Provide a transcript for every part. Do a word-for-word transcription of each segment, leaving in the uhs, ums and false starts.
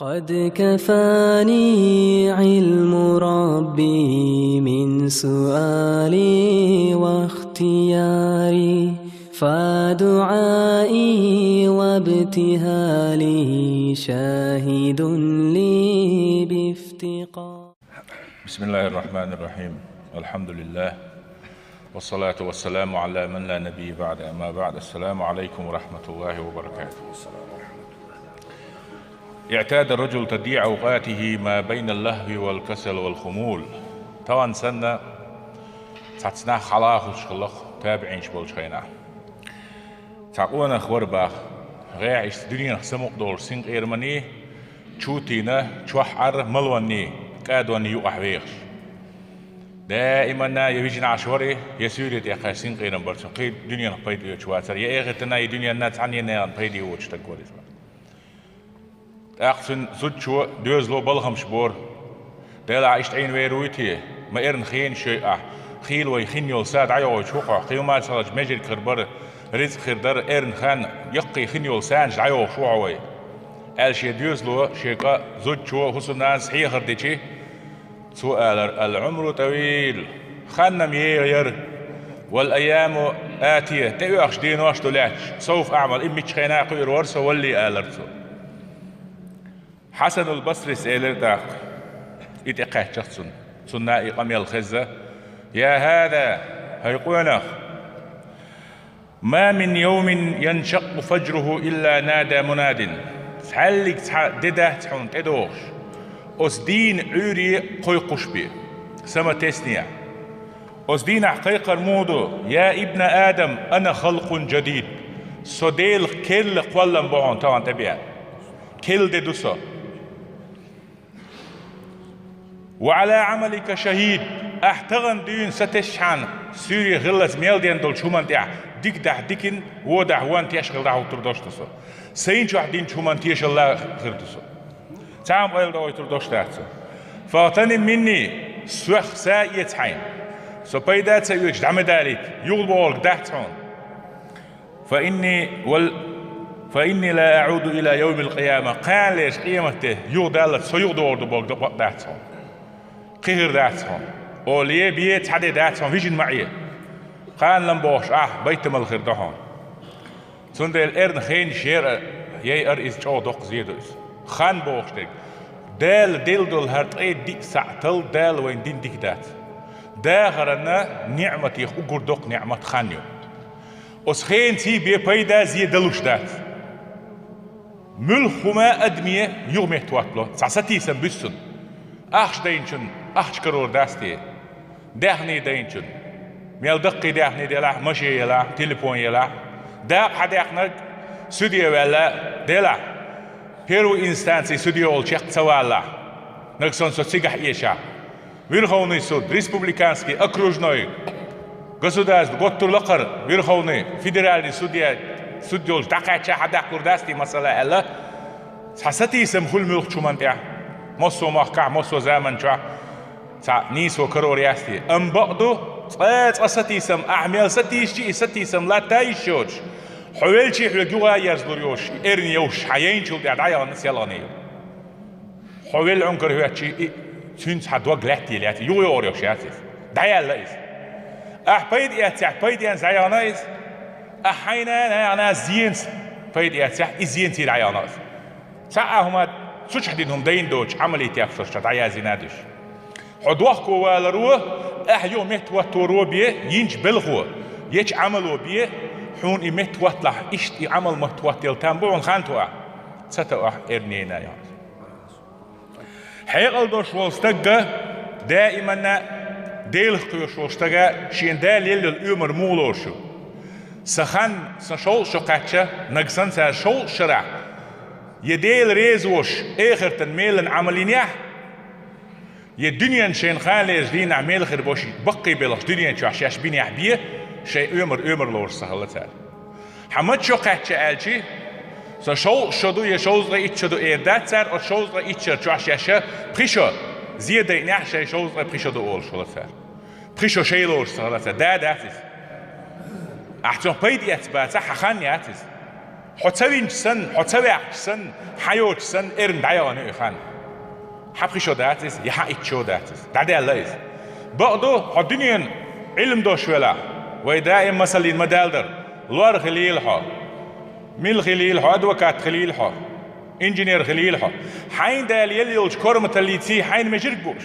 قد كفاني علم ربي من سؤالي واختياري، فدعائي وابتهالي شاهد لي بافتقار. بسم الله الرحمن الرحيم. الحمد لله. والصلاة والسلام على من لا نبي بعد، أما بعد. السلام عليكم ورحمة الله وبركاته. اعتاد الرجل تضييع أوقاته ما بين اللهو والكسل والخمول. Тахана санна цхьацца нах хьалахалуш хилла табиӀинаш болчу хенахь. Цхьа къонах вара баха, гӀехьа иштта дуьненах самукъадолуш синкъерамний, чу а тийна, чохь Ӏар малонний, кӀадонний юкъахь вехаш. Даиманна я вижина Ӏаш вара, я суьйре тӀекхаьчча синкъерам бара цуьнан, кхин дуьненах пайда оьцуш вацара, я эхартана, я дуьненна цхьанненна пайда йоцуш стаг вара иза. ТӀаккха цуьнан зудчо доьзало балхамаш бора. Делахь иштта Ӏийна вер вуй те, ма эрна хенаш йой ахь, хийла вай хин йолу са дӀайохуьйтуш ву хьо, кхин хӀума ца хилча межиг хир бара, рицкъ хир дара, эрна хан, яккхий хин йолу санаш дӀайохуш ву хьо вай, аьлла шен доьзало, шен кӀа, зудчо, хӀусамнанас хьехар дичи, цо алара: «العمر طويل», хан-м еха яра, «والأيام آتية», тӀеоьхуш денош ду лаьтташ, «سوف أعمل», и миччахьа а кхуьур вара со валлий, алара цо. Хьасанул Басрис элира тӀаккха, и тӀекхаьчча цунна, цунна и къамел хезна: «يا هذا, хӀай къонах, ما من يوم ينشق فجره إلا نادى مناد». Цхьаьллиг цхьа де дац хьуна тӀедогӀуш, оцу дийнан Ӏуьйре кхойкхуш бен, сама теснехь. Оцу дийнахь кхайкхар муха ду: «يا ابن آدم، أنا خلق جديد». Со Делан керла кхоллам бу хьуна тахана тӀебеана. Керла де ду со. «وعلى عملك شهيد». Ахь тахана дуьйна сатесчхьана, суьйре хиллалц мел дина долчу хӀуманна тӀехь дика дахь дикина, вон дахь вон теш хила дӀахӀуттур долуш ду со. Сайна чохь динчу хӀуманна тешалла хир ду со. Цхьа а къайладохуьйтур долуш дац со. «فاغتنم مني», соьх са эца хьайна. Со пайда ца оьцуш дӀа ма далийта, юхабохург дац хьуна. «فإني وال-، فإني لا أعود إلى يوم القيامة». Кхана лерчу къематде юхадаллалц со юхадогӀур ду бохург бакъ дац хьуна. Кхин хир дац хьуна. Оле бен цхьа де дац хьуна, вижина ма Ӏе. Кхана лам бохуш ахь, байтамал хир ду хьуна. Цундела эрна хенаш яра, яйар иза чӀогӀа доккха зен ду иза. Хан бохуш дерг. Дала делла долу хӀара ткъе диъ сахьтал Дала вайна дина дика дац. Дахаран ниӀматех уггар доккха ниӀмат хан ю. Оцу хенаций бен пайда, зен далуш дац. Муьлхха хӀума адаме юха меттахӀоттало, цхьа сатийсам буьсу цунна. Ахча дайначунна ахча карор дац те? Даьхний дайначунна. Мел даккхий даьхний делахь, машен елахь, телефон елахь. Дакъа хьан даьхнарг суьде ваьлла делахь, первой инстанции суьде волу чекх ца валалахь, нагахь санна со цигахь эшахь. Верховный суд, республиканский, окружной, государство, готтур лакхара, верховный, федеральный судья, суд йолчу дӀакхаьчча хьадаккхур дац те масала аьлла, цхьа сатийсам хуьлу муьлххачу хӀуманна тӀехь, массо а махкахь, массо а заман чохь цхьа нийсо карор яц те. Амма бакъ ду, цкъа а цкъа сатийсам, ахь мел сатийсча, и сатийсам латта йиш йоцуш, хьо велчий хьоьга юха а ерзалур йоцуш, эрна йовш, хьан яйначул тӀехь дӀаяхана селхана ю. Хьо велла Ӏункар хӀоьттичий, и цуьнца хьан дог лаьттийла яц, юха йогӀур йолуш яц иза. ДӀаяьлла иза. Ахь пайда эццехь, пайденца дӀаяхана иза. Ахь хьайна а яхана зенца пайда эццехь, и зенций дӀаяхана иза. Цхьа а хӀума цу чохь дина хӀума дайна доцуш, Ӏамале тексташ чохь дӀаяздина а дуьсуш. Хьо дохко валаро, ахь юха меттахӀотторо бен, йинчу белхо, ечу Ӏамало бен, хьуна и меттахӀотталахь, иштта и Ӏамал меттахӀоттаелла там бу хьуна хан тоахь, ца тоахь, эрна яйна а яхана. Хьекъал долуш волу стагга даиманна Делах кхоьруш волу стага шена Дала елла йолу оьмар муха лоруш ю? Сан хан, сан шовзткъа шо кхаьчча, нагахь санна цара шовзткъа шарахь, я Дела реза волуш, эхартан мелан Ӏамал йинехь, я дуьненан шайна кхана лерчу дийнахь мел хир болуш баккхий белхаш дуьнен чохь шаьш бинехь бен, шайн оьмар оьмар лоруш ца хилла цара. Хьан маца шо кхаьчча аьлчи, сан шовзткъа шо ду я шовзткъе итт шо ду эр дац цара, оцу шовзткъе итт шар чохь шаьш пхи шо зен дайнехь, шайн шовзткъе пхи шо ду олуш хилла цара. Пхи шо шай лоруш ца хилла цара. Да дац иза. Ахь цунах пайда эцна бацахь, хьан хан яц иза. Хьо ца винча санна, хьо ца ваьккхача санна, хьан йоцуш санна, эрна дӀаяхана ю и хан. Хьан пхи шо дац иза, я хьан итт шо дац иза. ДӀадаьлла иза. Бакъду, хьо дуьненан Ӏилма долуш велахь, вай даим масаллин ма-даллара, лор хилийла хьо, мила хилийла хьо, адвокат хилийла хьо, инженер хилийла хьо. Хьайна Дала елла йолчу корматаллиций хьайна межирг бу уьш.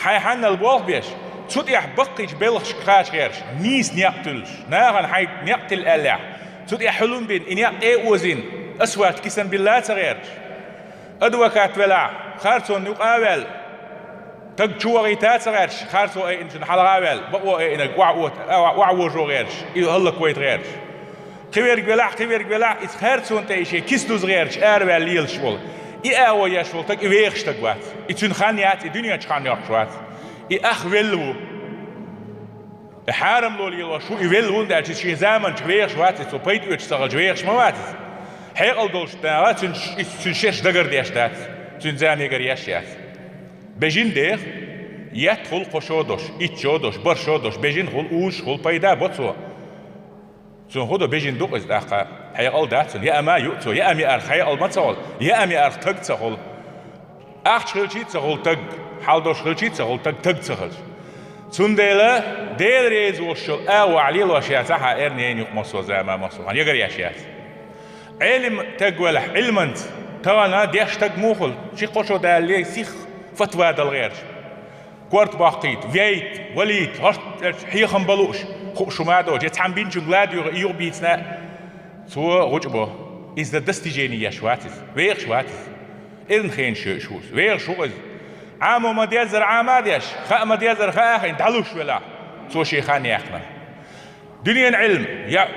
Хьайн хьаннал болх беш, цу тӀехь баккхийчу белхашка кхача гӀерташ, нийса некъ туьллуш, нахана хьайн некъ тилла аьллехь, цу тӀехь хьулам бина, и некъ тӀе а озийна, асфальт кисан билла а ца гӀерташ. Адвокат велахь, харцонна юкъа а ваьлла, таг чу вахийта а ца гӀерташ, харцо айинчунна хьалха а ваьлла, бакъо айинарг охьа ота-, охьа вожо гӀерташ, и хӀаллаквайта гӀерташ. Кхиверг велахь, кхиверг велахь, иза харцонна тӀе и шен киса дуза гӀерташ араваьлла лелаш волу. И агӀо еш волу таг, и вехаш таг вац. И цуьнан хан яц, и дуьнен чу хан йоккхуш вац. И ах велла ву. И хьарамло лелош ву, и велла ву, аьлча иза шен заманчохь вехаш вац, и цо пайда оьцуш ца хилча вехаш ма вац иза. Хьекъал долуш нагахь, цуьнан ш-, и цуьнан шераш дагардеш дац, цуьнан зама ягаръеш яц. Бежина деха, етта хуьлу кхо шо долуш, итт шо долуш, барх шо долуш, бежина хуьлу, узуш хуьлу, пайда бо цо. Цунна хӀун до, бежина ду-кх иза тӀаккха, хьекъал дац цунна, яа ма а юу цо, яа ма яарх хьекъал ма ца хуьлу, яа ма яарх таг ца хуьлу. Ахча хилчий а ца хуьлу таг, хьал долуш хилчий а ца хуьлу таг, таг ца хилча. Цундела Дела реза волуш йолу агӀо ахь лелош яцахь, хьан эрна яйна юкъа массо а зама, массо а хан ягаръеш яц. Ӏелим таг велахь, Ӏилманца, тахана деш таг муха хуьлу, ши-кхо шо далале сиха фатва дала гӀерташ. Корта баккхийта, вейта, валийта, хӀорш хьехам бан лууш, хууш хӀума а доцуш, я цхьамма бинчуьнга ладоьгӀу, и юха бийцина а, цо гӀучу бо. Иза достижение еш вац иза, вехаш вац иза. Эрна хенаш йойуш ву иза, вехаш ву иза. Ӏамо ма-деззара Ӏама а деш, хаа ма-деззара хаа а хиъна, дӀалуш велахь, цо шен хан яьккхина. Дуьненан Ӏилма, я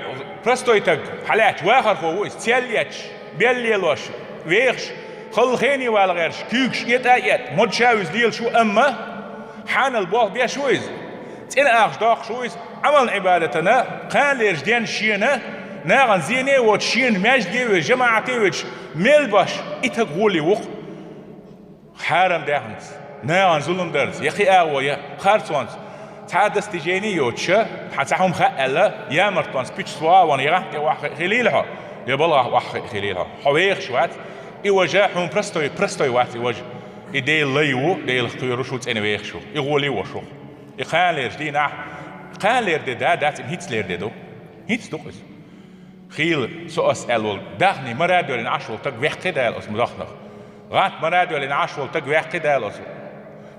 простой таг, хьалаьтташ вахархо ву иза, цел етташ, бел лелош, вехаш, халла хене вала гӀерташ, куьйгаш этӀа а этӀа, модуш а вуьза лелаш ву, амма хьанал болх беш ву иза. ЦӀена ахча доккхуш ву иза, Ӏамална Ӏибадатана, кханалерчу денна шена, нахана зене а воцуш, шена маьждиге а везаш, жамаӀате а везаш, мел баш, и таг гӀоле ву-кх. Хьарам даьхнаца, нахана зулам дарца, я кхин агӀо, я харцонца, цхьа а достижение йоцуша, хьан цхьа хӀума хаьа аьлла, ямартонца пуьчаш ваха а вахана, я гӀант тӀе охьахиъ хилийла хьо, я балхахь охьахиъ хилийла хьо. Хьо вехаш вац, и важа хьуна простой, простой вац и важа. И Делан лай ву, Делах кхоьруш ву, цӀена вехаш ву. И гӀоле а вош ву. И кханалерчу дийнахь, кханалера де да, дац, и хӀинцалера де ду. ХӀинца ду-кх иза. Хийла со ас аьлла волу, даьхни мара а доьллина Ӏаш волу таг ваьккхи Дала оцу дахнах. ГӀант мара а доьллина Ӏаш волу таг ваьккхи Дала оцу.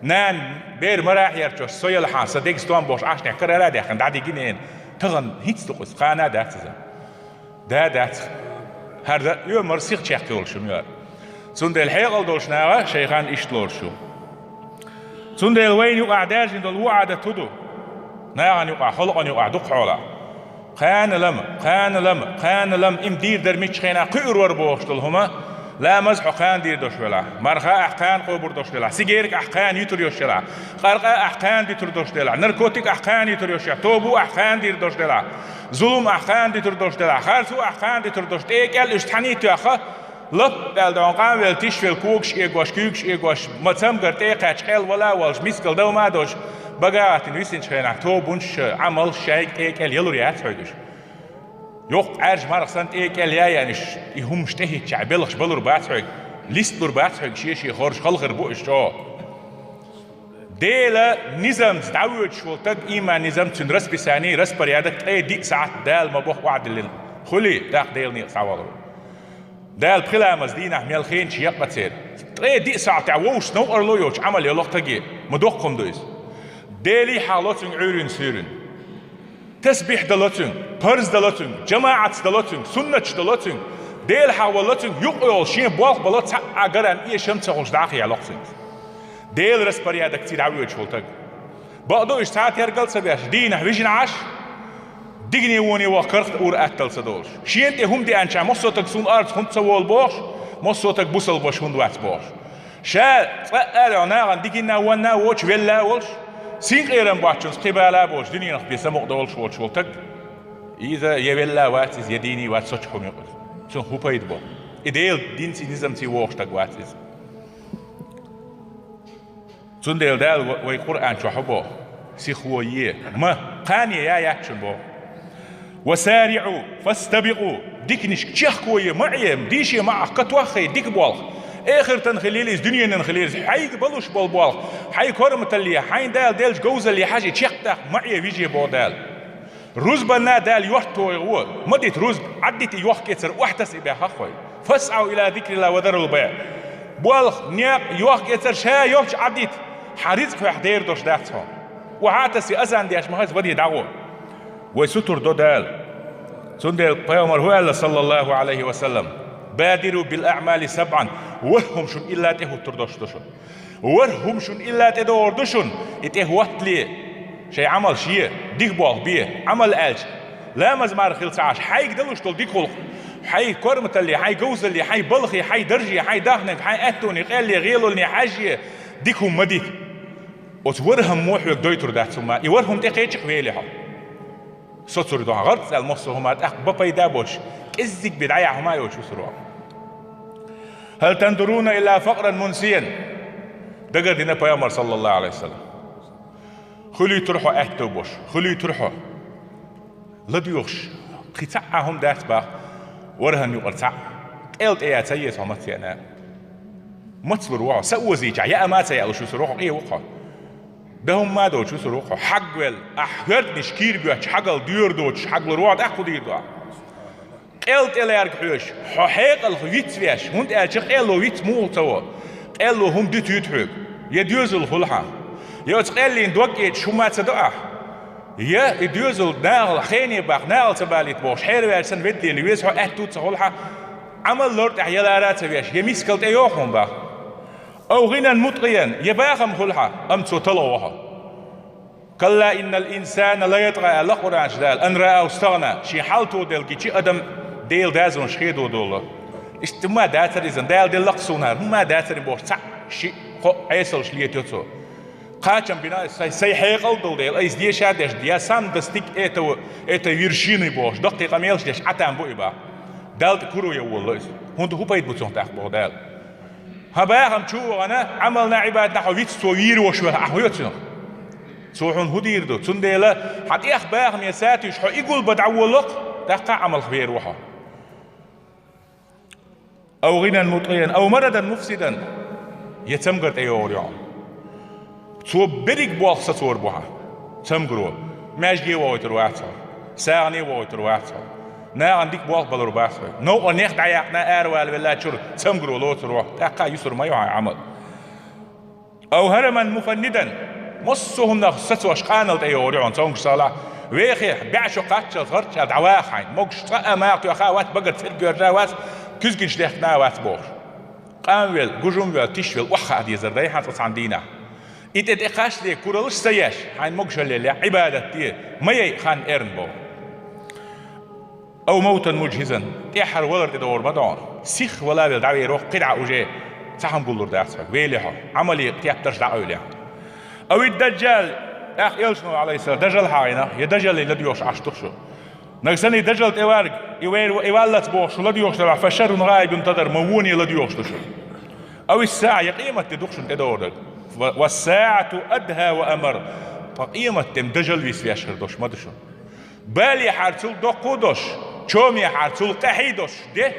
Нана, бер мара а хьерчош, со елахьа, сан дега стом бохуш Ӏашнехь карара а даьккхина, дӀадиги нена. Тахана хӀинца ду-кх иза, кхана а дац иза. Да, дац. ХӀара оьмар сиха чекх йолуш ю муьар. Цундела хьекъал долуш наха шайн хан иштта лоруш ю. Цундела вайна юкъахь даьржина долу вуӀада хӀун ду? Нахана юкъахь, халкъана юкъахь дукха хьолахь. Кханалам, кханалам, кханалам, им дийр дара миччу хенахь кхуьур вара бохуш долу хӀума, ламаз хьо кхана дийр долуш велахь, марха ахь кхана кхобур долуш велахь, сигерка ахь кхана йитур йолуш велахь, къаркъа ахь кхана дитур долуш велахь, наркотик ахь кхана йитур йолуш велахь, тобу ахь кхана дийр долуш велахь, зулум ахь кхана дитур долуш велахь, харцо ахь кхана дитур долуш, тӀекӀел уьш цхьаьний тоьхна, лап аьлла догӀун къанвелла, тишвелла, когаш эгош, куьйгаш эгош, ма цамгар тӀе а кхаьчна, къел вала а волуш, мискал дав ма а долуш, бага гӀаттина висинчу хенахь, тобанаш, Ӏамалш шайга тӀекӀел ялур яц хьоьга уьш. Йоккха Ӏаьржа марха санна тӀекӀел ян уьш, и хӀумаш тӀехӀиттича, белхаш балур бац хьоьга, листлур бац хьоьга, шен-шен хоржуш халхар бу уьш чӀогӀа. Делан низамца дӀавоьдуш волу таг, ийман низам, цуьнан расписание, распорядок, ткъе диъ сахьт Дала ма-бохху охьадиллина хуьлий, тӀаккха Делан некъа схьавалар ву. Дала пхи ламаз дийнахь мел хенаш екъа церан. Ткъе диъ сахьтехь вовшашца новкъарло йоцуш Ӏамал йолу таг, ма доккха хӀума ду иза. Делий хьахало цуьнга Ӏуьйрин-суьйрин. Тасбихь дало цуьнга, парз дало цуьнга, жамаӀатца дало цуьнга, суннаташ дало цуьнга, Дела хьахавало цуьнга, юкъ йолу шен болх бало цхьа а гарам, эшам ца хуьлуш дӀа а хияло цуьнга. Делан распорядокций дӀавоьдуш волу таг. Бакъду, уьш цхьа а тергал а ца беш, дийнахь вижина Ӏаш, дигане воне ваха карах ур атталла ца долуш. Шена тӀе хӀума деанчохь, массо а таг суна орца хӀунда ца волу бохуш, массо а таг бусалба ваша хӀунда вац бохуш. Ша цкъа а ала нахана дигина а, вонна а воцуш, велла а волуш, синкъерам боцчунца кхин бала а боцуш, дуьненах бен самукъа долуш воцуш волу таг, иза я велла а вац иза, я дийна а вац, со чу хӀума юкъа иза. Цунах хӀун пайда бо? И Делан динций, низамций вогӀуш таг вац иза. Цундела Дала ва-, вай Къуръан чохь а боху: «Сихвоне, ма, кхане я яц шуна», – боху. «Ва сариӀу, фастабикъу», Диканашка чехка е ма Ӏе, дийше ма Ӏа, катох хьай дика болх. Эхартан хилийла из, дуьненан хилийла из, хьайга балуш бола болх, хьай корматалле, хьайна Дала деллача говзалле хьажа чекхдаккха ма Ӏе, вижа, боху Дала. Рузбанна Дала йорта тохе гӀо, ма дита рузба, Ӏаддита и йохка-эцар, охьатаса и баьхах хьой. «فاسعوا إلى ذكر الله وذروا البيع». Болх, некъ, йохка-эцар ша йолча Ӏаддита, хьан рицкъ хьох дер долуш дац хьуна. Охьатаса, азан деш ма хеза, ваде дӀагӀо. Вай сутур до Дала. Цундела пайхамар хӀу аьлла, саллаллаху Ӏалайхи ва саллам: «بادروا بالأعمال سبعا». ВорхӀ хӀума шуна илла тӀехӀуттур долуш ду шуна. ВорхӀ хӀума шуна илла тӀедогӀур ду шуна, и тӀехӀоттале, шайн Ӏамал е, дика болх бе, Ӏамал аьлча, ламаз-марха хила ца Ӏаш, хьайга далуш долу дика гӀуллакх, хьай корматалле, хьай говзалле, хьай балхе, хьай дарже, хьай даьхнеге, хьай аьттоне, къелле, гӀелолле хьажа, дика хӀума ма дита. Оцу ворхӀаммо хьоьга дойтур дац хӀума, и ворхӀ хӀума тӀекхеча-кх велахь хьо. Соцур ду хьан гӀарц аьлла массо а хӀума, тӀаккха бан пайда боцуш, кӀеззиг бен дӀаяхьа хӀума йоцуш вусур ву хьо. «هل تنظرون إلا فقرا منسيا». Дагардина пайхамар, саллаллаху Ӏалайхи ва саллам. Хуьлуьйтур хьо аьтту бош, хуьлуьйтур хьо. ЛадоьгӀуш, кхин цхьа а хӀума дац бах, ворхӀанна юкъара цхьаъ. КӀел тӀе яц, ца еза хьо маца яна. Маца лур ву хьо, са озийчахь, яа ма ца яалуш вусур ву хьо, къе ву хьо. Дан хӀума ма доцуш вусур ву хьо, хьагвелла, ахь хӀоьртанаш кийра боьттуш, хьагал доьра доцуш, хьаглур ву хьо, тӀаккха хӀун дийр ду ахь? КӀел тӀе лаьрга хьоьжуш, хьо хьекъалх виц веш, хӀунда аьлча къелло виц муха ца во? Къелло хӀума дуьтуьйту хьоьга. Я доьзал хуьлу хьан, я оцу къеллина дог эцаш хӀума ца до ахь. Я и доьзал нахала хене баккха, нахала ца балийта бохуш, хьераваьлча санна ведда лела веза хьо, аьтту ца хуьлу хьан, Ӏамал лор тӀехь ялара а ца веш, я мискал тӀейогӀу хьуна бах. أو غنى مطغيا, я бахам хуьлу хьан, амма цо талхо во хьо. «كلا إن الإنسان ليطغى», аьлла Къуръан чу Дала, «أن رآه استغنى», шен хьал тоделла гича адам Делан дозанаш хедо долу. Иштта хӀума дацара иза, Дала делла-кх суна хӀара, хӀума дацара бохуш, цхьаъ, шиъ, кхоъ Ӏесалш летайо цо. Кхачам бина, сайн, сайн хьекъал долу дела, айса деша а деш, я сам достиг этого, этой вершины бохуш, даккхий къамелаш деш, Ӏа там бу и бах. Далла тӀе куро ян волало иза. ХӀунда хӀун пайда бу цунах тӀаккха, боху Дала? Хьан бахам чу а вахана, Ӏамална, Ӏибадатна хьо виц цо вийр вош ваха, ахьа хьоьцу цунах? Цо хьуна хӀун дийр ду? Цундела хьан тӀех бахаме сатуьйсуш хьо и гулба дӀаволлакх, тӀаккха Ӏамалх вер ву хьо. أو غنى مطغيا أو مرضا مفسدا. Я цамгар тӀейогӀур ю хьуна. Цо берриг болх сацор бу хьан. Цамгаро. Маьждиге вохуьйтур вац хьо. СагӀане вохуьйтур вац хьо. Нахана дика болх балур бац хьо. Новкъа нех дӀаяккхина аравала веллачуьра цамгаро лоцур ву хьо. ТӀаккха юсур ма ю хьан Ӏамал. أو هرما مفندا. Массо а хӀуманах сацош къанал тӀейогӀур ю хьуна, цомгуш сахьлахь. Вехе, бӀе шо кхаччалц гӀарчӀ аьлла дӀаваха хьайна. Могуш цкъа а маха тоьха а вац, багара церг йоьржа а вац, куьзгаш дехкина а вац бохуш. Къанвелла, гужум велла, тишвелла, охьахаа дезар дай хьан цкъа цхьана дийнахь. И тӀе тӀекхаччале кураллаш ца еш, хьайна могушалла леллехь, Ӏибадат де, ма яй хан эрна боху. أو موتا مجهزا. ТӀаьххьара валар тӀедогӀур ма ду хьуна. Сиха вала велла дӀавер ву-кх кхидӀа уже, цхьа хӀума гуллур дац хьоьга. Велехь хьо, Ӏамале тептарш дӀакъевлехь. أو الدجال. ТӀаккха элчано, Ӏалайхиссалам, дажал хьахийна, я дажале ладоьгӀуш Ӏаш ду-кх шу. Нагахь санна и дажал тӀеварг, и вер, и валлалц бохуш шу ладоьгӀуш делахь, فشر غائب ينتظر, ма воне ладоьгӀуш ду шу. أو الساعة, я къематде ду-кх шуна тӀедогӀур дерг. و، والساعة أدهى وأمر. Ткъа къематде-м дажал виса веш хир долуш ма ду шуна. Балехьара цул доккха а долуш, чомехьара цул къаьхьа а долуш де,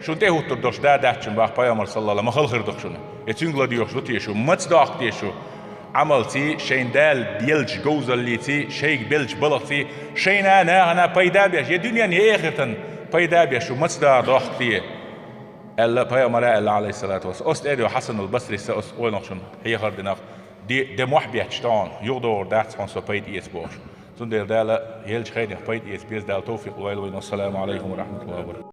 шуна тӀехӀуттур долуш да дац шуна, бах пайхамар, саллаллаху, ма хала хир ду-кх шуна. Я цуьнга ладоьгӀуш ду те шу, маца дохку те шу? Ӏамалций, шайна Дала еллачу говзаллиций, шайга беллачу балхаций, шайна а, нахана а пайда а беш, я дуьненна, я эхартан пайда а беш, шу маца даха дохку те? Аьлла, пайхамара аьлла, Ӏалайхиссалату вассалам. Оцу тӀе а дуьйху Хьасанул Басрис, оцу къонах шуна хьехар динарг, де, де мохь бетташ ду хьуна, юхадогӀур дац хьуна со пайда эца бохуш. Цундела Дала еллачу хенех пайда эца беза, Дала тавфикъ лойла вайна. Ассаламу Ӏалайкум ва рахьматуллахӀи ва баракатухӀ.